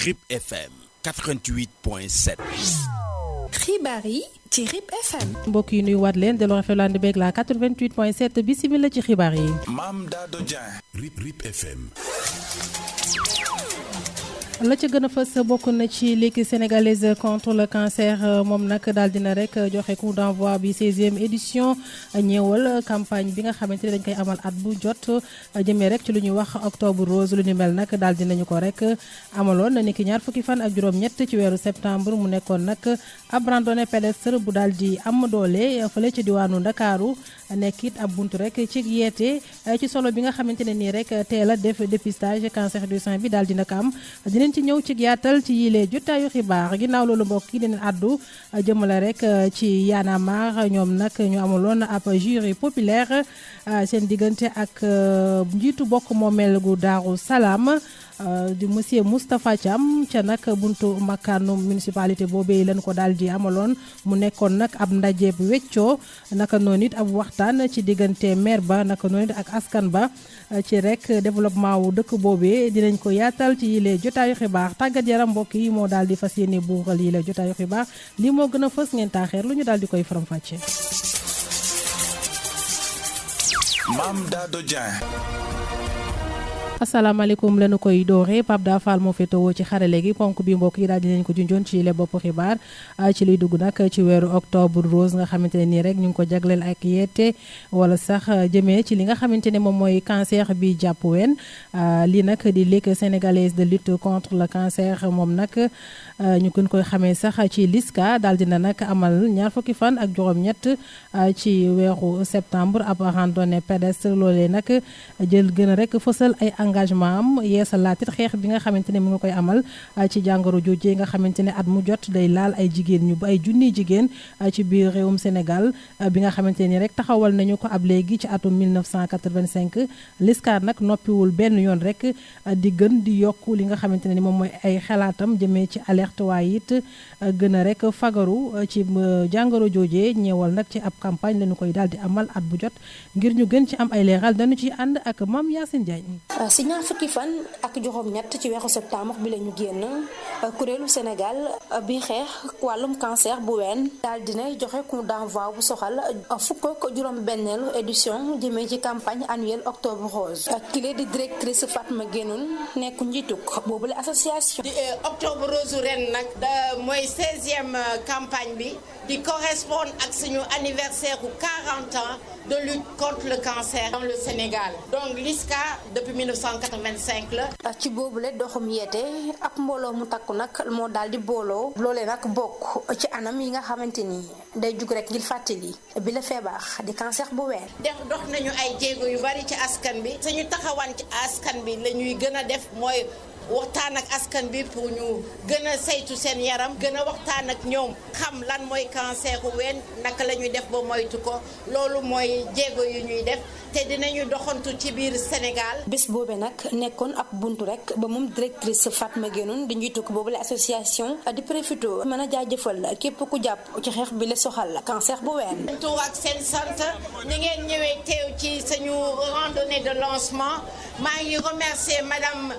RIP FM 88.7. xibaar yi ci RIP FM. mbokk yi nuyuwaat leen delloo rafetlu ànd beeg la 88.7 bisimila ci xibaar yi. Mame Dado Dieng. RIP FM. la ca gën a fës bokk na ci Ligue sénégalaise contre le cancer moom nag daal dina rek joxe coup d'envoi bi 16e édition ñeewal campagne bi nga xamante ne dañ koy amal at bu jot jëmee rek ci lu ñuy wax octobre rose lu ñu mel nag daal dinañu ko rek amaloon niki ñaar fukki fan ak juróom-ñett ci weeru septembre mu nekkoon nag ab randonnée pédestre bu daal di am doole fële ci diwaanu Ndakaaru nekkit ab buntu rek ci yeete ci solo bi nga xamante ne nii rek teel a def dépistage cancer du sein bi daal dina ko am dinañ ci ñëw ci yaatal ci yile jotaayu xibaar ginnaaw loolu mbokk yi dinañ àddu jëmale rek ci Y'en a marre ñoom nag ñu amaloon ab jury populaire seen diggante ak njiitu bokk moomeel gu Daaru Salaam di monsieur Moustapha Thiam ca nag buntu makkaanu municipalité boobee lañ ko daal di amaloon mu nekkoon nag ab ndaje bu weccoo naka noonu it ab waxtaan ci diggante maire ba naka noonu it ak askan ba ci rek développement wu dëkk boobee dinañ ko yaatal ci yile jotaayu xibaar tàggat yaram mbokk yi moo daal di fas yéene buuxal yile jotaayu xibaar lii moo gën a fës ngeen taaxeer lu ñu daal di koy faram-fàcce. Mame Dado Dieng. asalaamaaleykum lañu koy doore Pape Da Fall moo féetewoo ci xarale gi ponk bi mbokk yi daal di leen ko junjoon ci le bopp xibaar ci liy dugg nag ci weeru octobre rose nga xamante ne nii rek ñu ngi ko jagleel ak yeete wala sax jëmee ci li nga xamante ne moom mooy cancer bi jàpp ween lii nag di Ligue sénégalaise de lutte contre le cancer moom nag ñu gën koy xamee sax ci LISCA daal dina nag amal ñaar fukki fan ak juróom-ñett ci weeru septembre ab randonnée pédestre loolee nag jël gën a rek fësal ay engagement am yeesalaatit xeex bi nga xamante ne mu ngi koy amal ci jàngoro jooje nga xamante ne at mu jot day laal ay jigéen ñu ba ay junniy jigéen ci biir réewum Sénégal bi nga xamante ni rek taxawal nañu ko ab léegi ci atum 1985 LISCA nag noppiwul benn yoon rek di gën di yokk li nga xamante ne ni moom mooy ay xalaatam jëmee ci alerte waaye it gën a rek fagaru ci jàngoro jooje ñeewal nag ci ab campagne lañu koy daal di amal at bu jot ngir ñu gën ci am ay leeral dañu ci ànd ak Mame Yacine Diagne. si ñaar fukki fan ak juróom-ñett ci weeru septembre bi la ñu génn kuréelu Sénégal bi xeex wàllum cancer bu ween daal dinay joxe coup d'envoi bu soxal fukk ak juróom-benneelu édition jëmee ci campagne annuelle octobre rose kile di directrice Fatma Guenoune nekk njiituk boobu la association. di octobre rose ren nag mooy 16e campagne bi di correspondre ak suñu anniversaire u 40 ans de lutte contre le cancer dans le Sénégal donc LISCA depuis 1985 la. ci boobule doxum yeete ak mbooloo mu takku nag moo daal di booloo loolee nag bokk ci anam yi nga xamante ni day jug rek ngir fàttali bi la feebar di cancer bu ween. dox nañu ay jéego yu bari ci askan bi suñu taxawaan ci askan bi la ñuy gën a def mooy. waxtaan ak askan bi pour ñu gën a saytu seen yaram gën a waxtaan ak ñoom xam lan mooy cancer u ween naka la ñuy def ba moytu ko loolu mooy jéego yu ñuy def te dinañu doxantu ci biir Sénégal. bés boobe nag nekkoon ab buntu rek ba moom directrice Fatma Guenoune di njiitu ko boobu la association di profito mën a jaajëfal képp ku jàpp ci xeex bi la soxal cancer bu ween. tur ak seen sant ni ngeen ñëwee teew ci suñu randonnée de lancement maa ngi remercier madame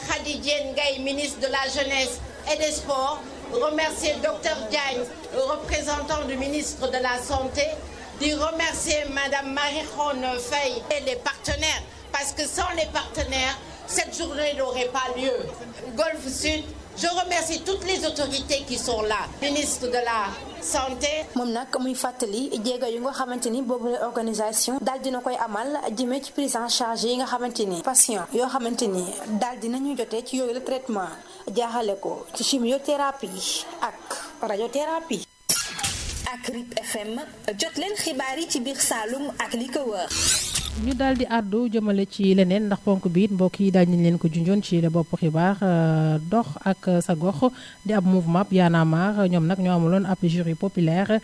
Khady Diène Gaye, ministre de la Jeunesse et des Sports, remercier Dr Diagne, représentant du ministre de la Santé, de remercier Madame Marie-Khone Faye et les partenaires, parce que sans les partenaires, cette journée n'aurait pas lieu. Golfe Sud, je remercie toutes les autorités qui sont là, ministre de la Santé. moom nag muy fàttali jéego yu nga xamante ni boobu la organisation daal dina koy amal jëmee ci prise en charge yi nga xamante ni patient yoo xamante ni daal dinañu jotee ci yooyu la traitement jaaxale ko ci chimiothérapie ak radiothérapie. ak RIP FM jot leen xibaar yi ci biir Saloum ak li ko wër. ñu daal di àddu jëmale ci leneen ndax ponk bi it mbokk yi daal nañ leen ko junjoon ci la bopp xibaar dox ak sa gox di ab mouvement Y'en a marre ñoom nag ñoo amuloon ab jury populaire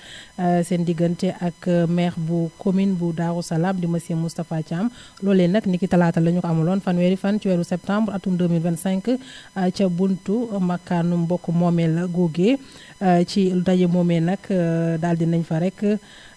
seen diggante ak maire bu commune bu Daaru Salaam di monsieur Moustapha Thiam loolee nag niki talaata la ñu ko amuloon fanweeri fan ci weeru septembre atum 2025 ca buntu makkaanu mbokk moomeel googee ci daje moomee nag daal di nañ fa rek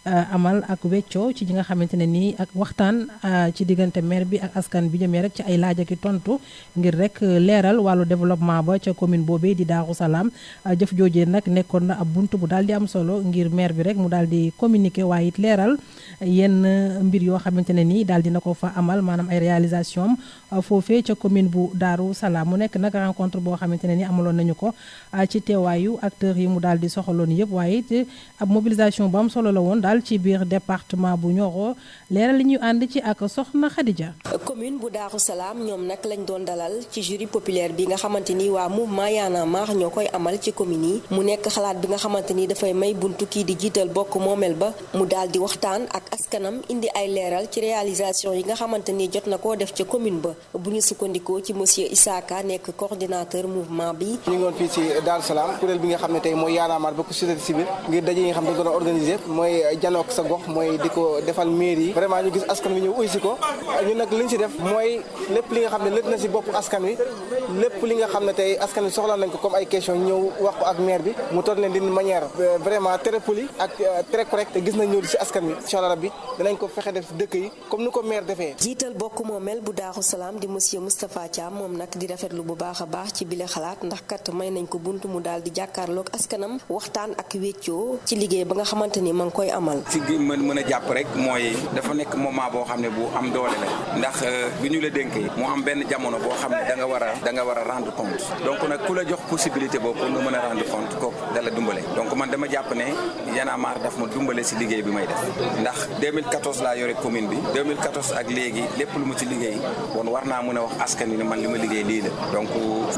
amal ak weccoo ci ñi nga xamante ne nii ak waxtaan ci diggante maire bi ak askan bi jëmee rek ci ay laaj ak i tontu ngir rek leeral wàllu développement ba ca commune boobee di Darou Salaam jëf joojee nag nekkoon na ab bunt bu daal di am solo ngir maire bi rek mu daal di communiquer waaye it leeral yenn mbir yoo xamante ne nii daal dina ko fa amal maanaam ay réalisation foofee ca commune bu Darou Salaam mu nekk nag rencontre boo xamante ne nii amaloon nañu ko ci teewaayu acteurs yi mu daal di soxaloon yëpp waaye it ab mobilisation bu am solo la woon daal ci biir département bu Nioro leeral li ñuy ànd ci ak soxna Khadija. commune bu Darou Salaam ñoom nag lañ doon dalal ci jury populaire bi nga xamante ni waa mouvement Y'en a marre ñoo koy amal ci commune yi mu nekk xalaat bi nga xamante ni dafay may buntu kii di jiital bokk moomeel ba mu daal di waxtaan ak askanam indi ay leeral ci réalisation yi nga xamante ni jot na koo def ca commune ba bu ñu sukkandikoo ci monsieur Issaka nekk coordinateur mouvement bi. ñu ngi woon fii ci Darou Salaam kuréel bi nga xam ne tey mooy Y'en a marre bokk société civile ngir daje yi nga xam ne dañ ko doon organiser mooy janook sa gox mooy di ko defal mairie yi vraiment ñu gis askan wi ñëw uysi ko ñun nag liñ si def mooy lépp li nga xam ne lépp na si bopp askan wi lépp li nga xam ne tey askan wi soxla nañ ko comme ay question ñëw wax ko ak maire bi mu toll leen d'une manière vraiment très poli ak très correct te gis nañ ñëw si askan wi incha allah rabbi danañ ko fexe def dëkk yi comme ni ko maire defee. jiital bokk moomeel bu Darou Salaam di monsieur Moustapha Thiam moom nag di rafetlu bu baax a baax ci bile xalaat ndax kat may nañ ko bunt mu daal di jàkkaarloog askanam waxtaan ak wéccoo ci liggéey ba nga xamante ni ma ngi koy amal. ci gi mën a jàpp rek mooy dafa nekk moment boo xam ne bu am doole la ndax bi ñu la dénkee mu am benn jamono boo xam ne da nga war a rendre compte donc nag ku la jox possibilité boobu pour nga mën a rendre compte kooku da la dumbale donc man dama jàpp ne Y'en a marre daf ma dumbale si liggéey bi may def ndax 2014 laa yore commune bi 2014 ak léegi lépp lu mu ci liggéey kon war naa mën a wax askan wi ne man li ma liggéey lii la donc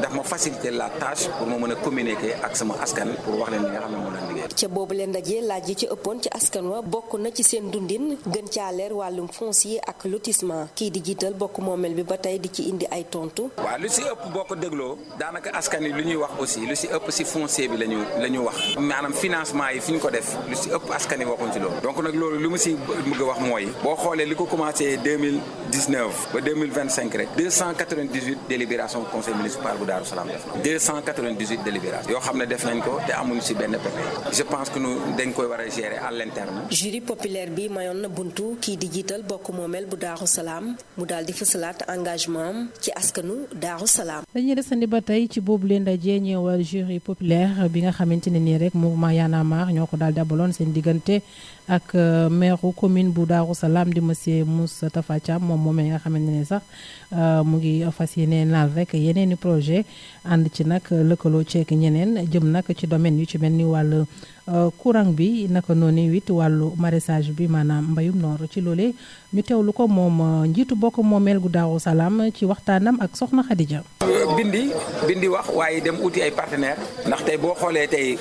daf ma faciliter la tâche pour ma mën a communiquer ak sama askan pour wax leen li nga xam ne moo leen liggéey. ca boobu leen ndaje laaj yi ci ëppoon ci askan wa bokk na ci seen dundin gën caa leer wàllum foncier ak lotissement kii di jiital bokk moomeel bi ba tey di ci indi ay tontu. waaw lu si ëpp boo ko dégloo daanaka askan wi lu ñuy wax aussi lu si ëpp si foncier bi la ñu wax maanaam financement yi fi ñu ko def lu si ëpp askan wi waxuñ ci loolu donc nag loolu lu mu si bëgg a wax mooy boo xoolee li ko commencé 2019 ba 2025 rek 298 délibération conseil municipal bu Darou Salaam def na 298 délibération yoo xam ne def nañ ko te amuñu si benn pexe je pense que nous dañ koy war a gérer à l'interne. jury populaire bi mayoon na buntu kii di jiital bokk moomeel bu Darou Salaam mu daal di fësalaat engagement am ci askanu Darou Salaam. dañuy desandi ba tey ci boobu leen dajee ñëwal jury populaire bi nga xamante ne nii rek mouvement Y'en a marre ñoo ko daal di abaloon seen diggante ak maire commune bu Darou Salaam di monsieur Moustapha Thiam moom moomee nga xamante ne sax mu ngi fas yéene naal rek yeneen i projet ànd ci nag lëkkaloo ceek ñeneen jëm nag ci domaine yu ci mel ni wàllu courant bi naka noonu it wàllu maraîchage bi maanaam mbayum noor ci loolee ñu teewlu ko moom njiitu bokk moomeel gu Darou Salaam ci waxtaanam ak soxna Khadija. bindi wax waaye dem uti ay partenaires ndax tey boo xoolee tey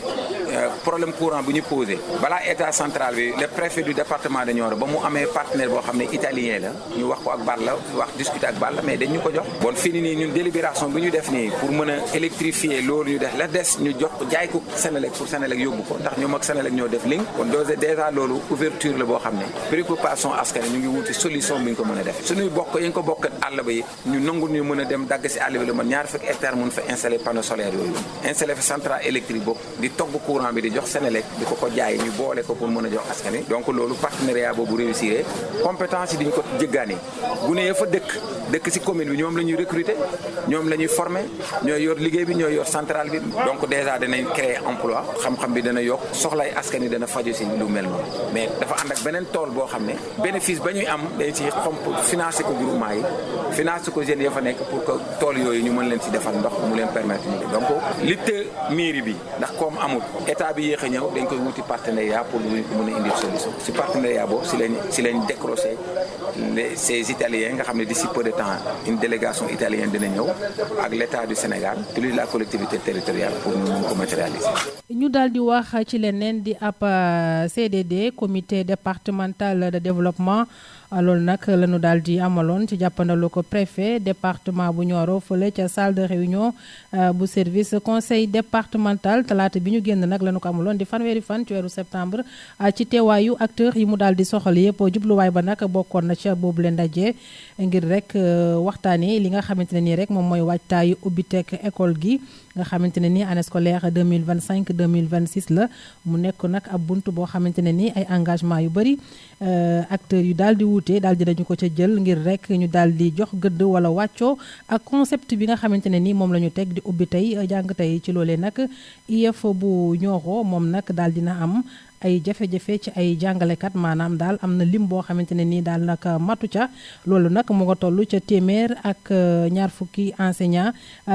problème courant bu ñu posé balaa état central bi le préfet du département de Nioro ba mu amee partenaire boo xam ne italien la ñu wax ko ak Balla wax discuter ak Balla mais dañ ñu ko jox bon fii nii ñun délibération bi ñu def nii pour mën a électrifier loolu ñu def la des ñu jox jaay ko Sénélec pour Sénélec yóbbu ko ndax ñoom ak Sénélec ñoo def link kon déjà loolu ouverture la boo xam ne préoccupation askan ñu ngi wuti solution bi ñu ko mën a def suñuy bokk yi ñu ko bokk àll ba it ñu nangul ñu mën a dem dagg si àll bi la man ñaar fukki hectare mun fa installer panneau solaire yooyu installer fa centrale électrique boobu di togg courant bi di jox Sénélec di ko jaay ñu boole ko pour mën a jox askan wi donc loolu partenariat boobu réussir compétence yi diñ ko jéggaani gune ya fa dëkk si commune bi ñoom la ñuy recruter ñoom la ñuy former ñooy yor liggéey bi ñooy yor centrale bi donc déjà danañ créer emploi xam-xam bi dana yokk soxlay askan wi dana faju si lu mel noonu mais dafa ànd ak beneen tool boo xam ne bénéfice ba ñuy am dañ si xomp financer ko groupement yi financer ko jeunes ya fa nekk pour que tool yooyu ñu mën leen si defal ndox mu leen permettre ñu donc litte mairie bi ndax comme amul état bi yéex a ñëw dañ koy wuti partenariat pour ñu mën a indi solution si partenariat boobu si lañ décroché ces Italiens nga xam ne d'ici peu de temps une délégation italienne dina ñëw ak l'état du Sénégal plus la collectivité territoriale pour ñu mën ko matérialiser. ñu daal di wax ci leneen di ab CDD comité départemental de développement loolu nag la ñu daal di amaloon ci jàppandalu ko préfet département bu Nioro fële ca salle de réunion bu service conseil départemental talaata bi ñu génn nag la ñu ko amaloon di fanweeri fan ci weeru septembre ci teewaayu acteurs yi mu daal di soxal yëpp jubluwaay ba nag bokkoon na ca boobu leen ndaje ngir rek waxtaanee li nga xamante ne nii rek moom mooy waajtaayu ubbiteek école gi nga xamante ne ni année scolaire 2025-2026 la mu nekk nag ab bunt boo xamante ne ni ay engagement yu bëri acteurs yu daal di wuute daal di nañu ko ca jël ngir rek ñu daal di jox gëdd wala wàccoo ak concept bi nga xamante ne ni moom la ñu teg di ubbi tey jàng tey ci loolee nag IEF bu Nioro moom nag daal dina am ay jafe-jafe ci ay jàngalekat maanaam daal am na lim boo xamante ne nii daal nag matu ca loolu nag mu nga toll ca téeméer ak ñaar fukki enseignant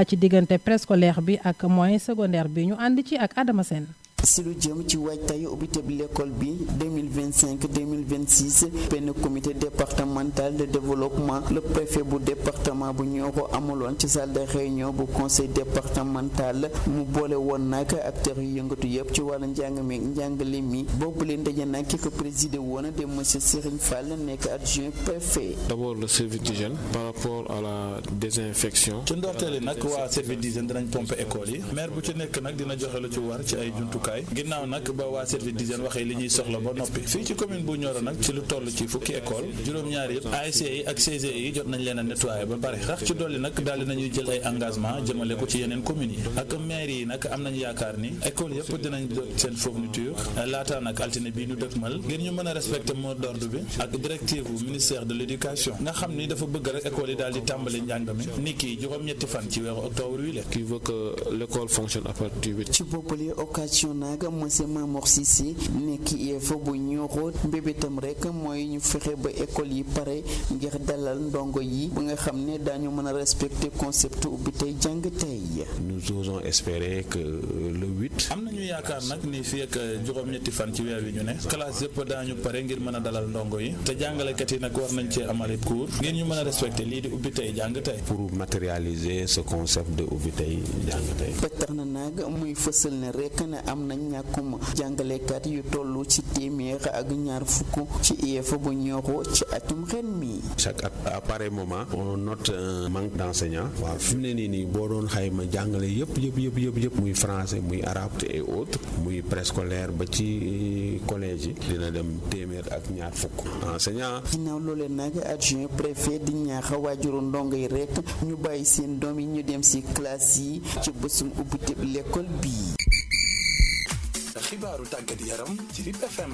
ci diggante préscolaire bi ak moyen secondaire bi ñu ànd ci ak Adama Sène si lu jëm ci waajtaayu ubbiteb l'école bi 2025-2026 benn comité départemental de développement le préfet bu département bu Nioro amuloon ci salle de réunion bu conseil départemental mu boole woon nag acteurs yu yëngatu yëpp ci wàllu njàng mi njàngale mi boobu leen ndaje nag ki ko présidé woon de monsieur Serigne Fall nekk adjoint préfet. D'abord le service d'hygiène par rapport à la désinfection. ci ndorteel yi nag waa service d'hygiène dinañ pomper école yi maire bu ci nekk nag dina joxe lu ci war ci ay jumtukaay ginnaaw nag ba waa service d'hygiène waxee li ñuy soxla ba noppi fii ci commune bu Nioro nag ci lu toll ci fukki école juróom-ñaari yëpp ASC yi ak CGE yi jot nañ leen a nettoyer ba pare sax ci dolli nag daal di nañuy jël ay engagement jëmale ko ci yeneen communes yi ak maire yi nag am nañu yaakaar ni école yëpp dinañ jot seen fourniture laataa nag altine bi ñu dëkkmal ngir ñu mën a respecter mot d'ordre bi ak directive bu ministère de l'éducation nga xam ni dafa bëgg rek école yi daal di tàmbali njàng mi ni kii juróom-ñetti fan ci weeru octobre wi la. Qui veut que l'école fonctionne à partir du 8. ci boppali occasion nag monsieur Mamour Cissé nekk IEF bu Nioro mbébétam rek mooy ñu fexe ba école yi pare ngir dalal ndongo yi ba nga xam ne daañu mën a respecter concept ubbi tey jàng tey. Nous osons espérer que le 8. am nañu yaakaar nag ni fii ak juróom-ñetti fan ci weer wi ñu ne classe yëpp daañu pare ngir mën a dalal ndongo yi te jàngalekat yi nag war nañ cee amale cours ngir ñu mën a respecter lii di ubbi tey jàng tey. Pour matérialiser ce concept de ubbi tey jàng tey. ba tax na nag muy fësal ne rek ne am nañ ñàkkum jàngalekat yu toll ci téeméer ak ñaar fukk ci IEF bu Nioro ci atum ren mi. Chaque at à pareil moment on note un manque d'enseignants. waaw fi mu ne nii boo doon xayma jàngale yëpp muy français muy arabe et autres muy préscolaire ba ci collège yi dina dem téeméer ak ñaar fukk enseignants. ginnaaw loolee nag adjoint préfet di ñaax waajuru ndongo yi rek ñu bàyyi seen doom yi ñu dem ci classe yi ci bésum ubbite l'école bii. xibaaru tàggat yaram ci RIP FM.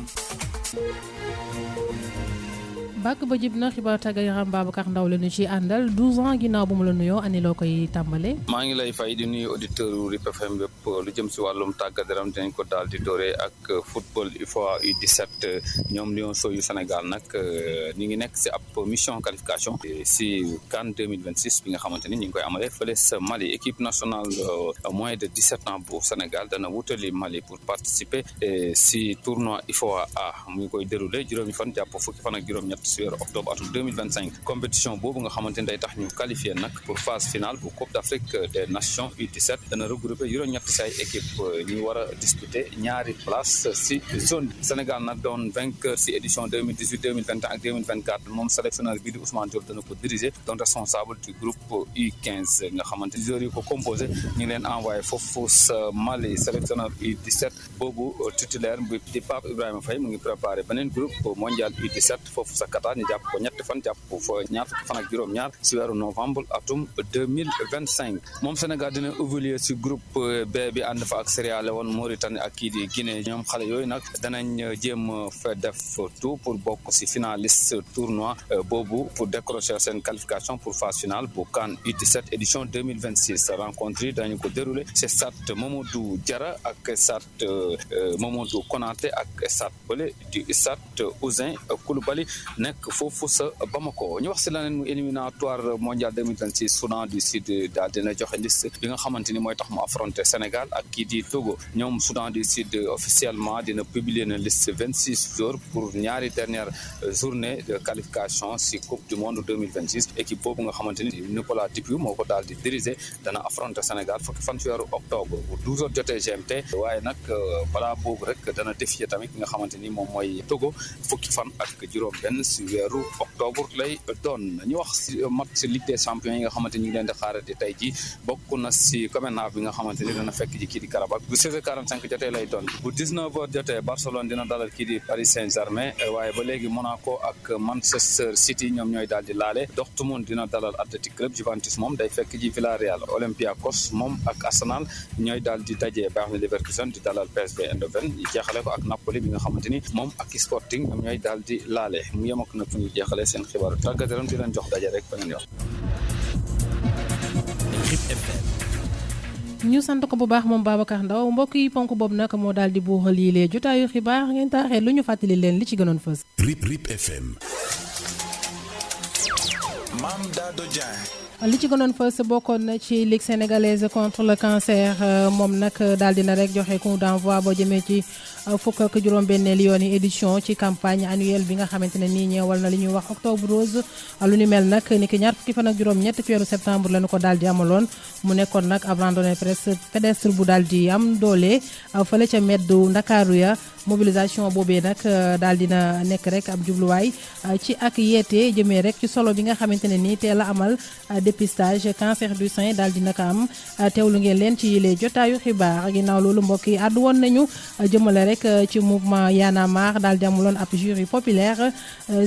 bàkk ba jib na xibaar tàggat yaram Babacar Ndaw la ñu ci àndal 12 ans ginnaaw bu mu la nuyoo ani loo koy tàmbale. maa ngi lay fay di nuyu auditeur RIP FM bépp lu jëm si wàllum tàggat yaram dinañ ko daal di dooree ak football UFOA U17 ñoom Lions yu Sénégal nag ñu ngi nekk si ab mission qualification si CAN 2026 bi nga xamante ni ñu ngi koy amalee fële sa Mali équipe nationale moins de 17 ans bu Sénégal dana wutali Mali pour participer si tournoi UFOA A mu ngi koy déroulé juróomi fan jàpp fukki fan ak juróom-ñett si weeru octobre atum 2025 compétition boobu nga xamante ni day tax ñu qualifié nag pour phase finale bu Coupe d'Afrique des Nations U17 dana regroupé juróom-ñett say équipe ñu war a disputer ñaari place si zone Sénégal nag doon vainqueur si édition 2018 2021 ak 2024 moom sélectionneur bii di Ousmane Diop dana ko diriger doon responsable du groupe U15 nga xamante ni joueurs yi ko composé ñu ngi leen envoyé foofu sa Mali sélectionneur U17 boobu titulaire bi di Pape Ibrahima Faye mu ngi préparé beneen groupe mondial U17 foofu sa Qatar ñu jàpp ko ñetti fan jàpp fa ñaar fukki fan ak juróom-ñaar si weeru novembre atum 2025 moom Sénégal dina évoluer si groupe B bi ànd fa ak Sierra Leone Mauritanie ak kii di Guinée ñoom xale yooyu nag danañ jéem fa def tout pour bokk si finaliste tournoi boobu pour décrocher seen qualification pour phase finale bu CAN U17 édition 2026 rencontre yi dañu ko dérouler c'est stade Mamadou Diarra ak stade Mamadou Konaté ak stade bële du stade Ouzin Coulibaly nekk foofu sa Bamako ñu wax si leneen mu éliminatoire mondial 2026 Soudan du Sud daal dina joxe liste bi nga xamante ni mooy tax mu affronter Sénégal ak kii di Togo ñoom Soudan du Sud officiellement dina publier na liste 26 joueurs pour ñaari dernière journée de qualification si Coupe du Monde 2026 équipe boobu nga xamante ni Nicolas Dipiou moo ko daal di diriger dana affronter Sénégal fukki fan ci weeru octobre bu 12 heures jotee GMT waaye nag balaa boobu rek dana défier tamit ki nga xamante ni moom mooy Togo fukki fan ak juróom benn si weeru octobre lay doon. ñu wax si match Ligue des champions yi nga xamante ni ñu ngi leen di xaarati tey ji bokk na si Copenhague bi nga xamante ni dana fekk ji kii di Karabakh bu 16h45 jotee lay doon bu 19h jotee Barcelone dina dalal kii di Paris Saint-Germain waaye ba léegi Monaco ak Manchester City ñoom ñooy daal di laale Dortmund dina dalal Athletic Club Juventus moom day fekk ji Villarreal Olympiakos moom ak Arsenal ñooy daal di daje Bayer Leverkusen di dalal PSV Eindhoven ñu jeexale ko ak Napoli bi nga xamante ni moom ak Sporting ñoom ñooy daal di laale mu yem ak nag fu ñu jeexale seen xibaaru tàggat yaram di leen jox daje rek beneen yoon. ñu sant ko bu baax moom Babacar Ndaw mbokk yi ponk boobu nag moo daal di buuxal yi lee jotaayu xibaar ngeen taaxee lu ñu fàttali leen li ci gënoon fës. RIP FM. Mame Dado Dieng. li ci gënoon fës bokkoon na ci Ligue sénégalaise contre le cancer moom nag daal dina rek joxe coup d'envoi boo jëmee ci fukk ak juróom-benneel yooni édition ci campagne annuelle bi nga xamante ne nii ñeewal na li ñuy wax octobre rose lu ni mel nag ni ki ñaar fukki fan ak juróom-ñett ci weeru septembre lañu ko daal di amaloon mu nekkoon nag ab randonnée pédestre bu daal di am doole fële ca meddu Ndakaaru ya mobilisation boobee nag daal dina nekk rek ab jubluwaay ci ak yeete jëmee rek ci solo bi nga xamante ne nii teel a amal dépistage cancer du sein daal dina ko am teewlu ngeen leen ci yile jotaayu xibaar ginnaaw loolu mbokk yi àddu woon nañu jëmale rek ci mouvement Y'en a marre daal di amuloon ab jury populaire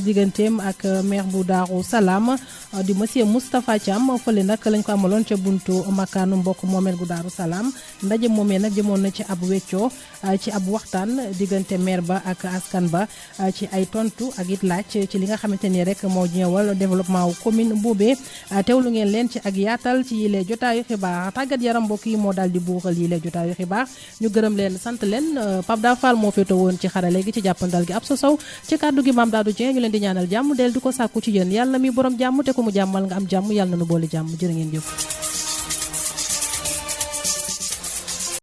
digganteem ak maire bu Daaru Salaam di monsieur Moustapha Thiam fële nag lañ ko amaloon ca buntu makkaanu mbokk moomeel gu Daaru Salaam ndaje moomee nag jëmoon na ci ab weccoo ci ab waxtaan diggante maire ba ak askan ba ci ay tontu ak it laaj ci li nga xamante ni rek moo ñëwal développement wu commune boobee teewlu ngeen leen ci ak yaatal ci yile jotaayu xibaar tàggat yaram mbokk yi moo daal di buuxal yile jotaayu xibaar ñu gërëm leen sant leen Pape Da Fall moo féete woon ci xarale gi ci jàppandal gi ab so sow ci kàddu gi Mame Dado Dieng ñu leen di ñaanal jàmm del di ko sàkku ci yéen yàlla mi borom jàmm te ko mu jàmmal nga am jàmm yàlla na nu boole jàmm jërë ngeen jëf